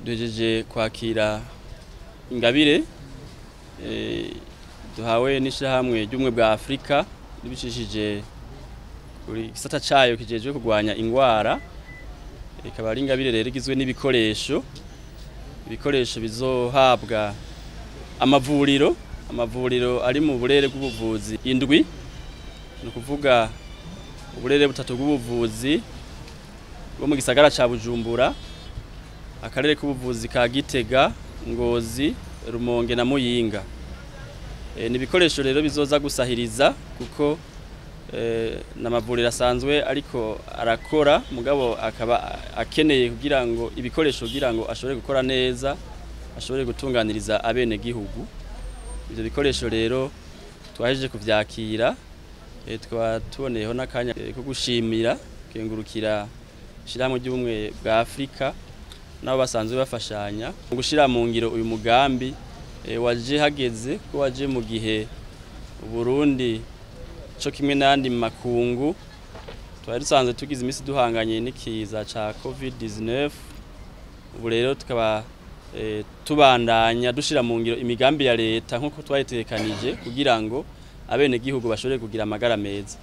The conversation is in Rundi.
Duhejeje kwakira ingabire duhawe n'ishirahamwe ry'ubumwe bwa Afrika ribicishije kuri gisata cayo kijejwe kurwanya ingwara. Ikaba ari ingabire rero igizwe n'ibikoresho, ibikoresho bizohabwa amavuriro ari mu burere bw'ubuvuzi indwi, ni ukuvuga uburere butatu bw'ubuvuzi bwo mu gisagara ca Bujumbura, akarere k'ubuvuzi ka Gitega, Ngozi, Rumonge na Muyinga. Ni ibikoresho rero bizoza gusahiriza kuko n'amavuriro asanzwe ariko arakora, mugabo akaba akeneye kugira ngo ibikoresho kugira ngo ashobore gukora neza, ashobore gutunganiriza abene gihugu. Ivyo bikoresho rero twahejeje kuvyakira, tukaba tuboneyeho n'akanya ko gushimira, kengurukira ishirahamwe ry'ubumwe bwa Afrika nabo basanzwe bafashanya mu gushira mu ngiro uyu mugambi waje hageze, ko waje mu gihe Burundi co kimwe n'andi makungu twari dusanzwe tugize imisi duhanganye n'ikiza ca COVID-19. Ubu rero tukaba tubandanya dushira mu ngiro imigambi ya leta nk'uko twayitegekanije kugira ngo abene gihugu bashobore kugira amagara meza.